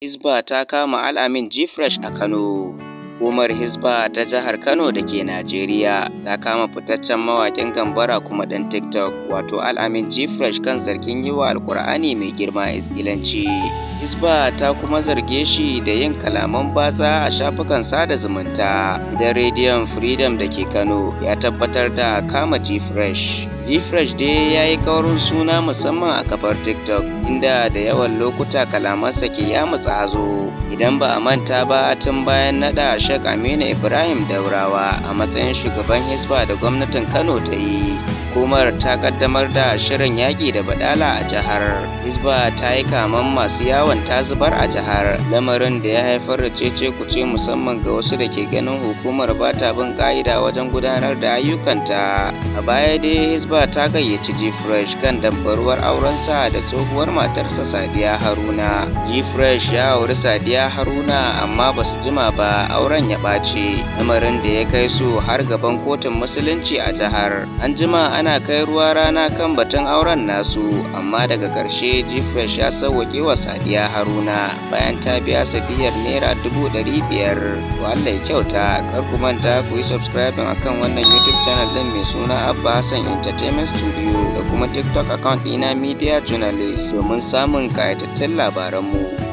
Hisba ta kama Al-amin G-Fresh a Kano. Hukumar Hisba ta jihar Kano da ke Najeriya ta kama fitaccen mawaƙin Gambara kuma ɗan TikTok, wato Al-amin G-Fresh, kan zargin yi wa Alƙur'ani mai girma izgilanci. Hisba ta kuma zarge shi da yin kalaman batsa a shafukan sada zumunta. Gidan Rediyon Freedom da ke Kano ya tabbatar da kama G-Fresh. G-Fresh dai ya yi kaurin suna musamman a kafar TikTok, inda da yawan lokuta kalamansa ke yamutsa hazo. Idan ba a manta ba, tun bayan naɗa Sheikh Aminu Ibrahim Daurawa a matsayin shugaban Hisba da gwamnatin Kano ta yi, hukumar ta kaddamar da shirin yaƙi da badala a jihar. Hisba ta yi kaman masu yawon ta zubar a jihar, lamarin da ya haifar da cece-kuce, musamman ga wasu da ke ganin hukumar ba ta bin ƙa'ida wajen gudanar da ayyukanta. A baya dai Hisba ta gayyaci G-Fresh kan dambaruwar aurensa da tsohuwar matarsa Sadiya Haruna. G-Fresh ya auri Sadiya Haruna, amma ba su jima ba auren ya ɓace, lamarin da ya kai su har gaban kotun musulunci a jihar. An jima ana kai ruwa rana kan batun auren nasu, amma daga ƙarshe G-Fresh ya sauwaƙe wa Sadiya Haruna bayan ta biya sadiyar ₦500,000. To, Allah ya kyauta. Kar ku manta ku yi subscribing akan wannan YouTube channel ɗin mai suna Abba Hassan Entertainment Studio da kuma TikTok account ɗina Media Journalist domin samun ƙayatattun labaranmu.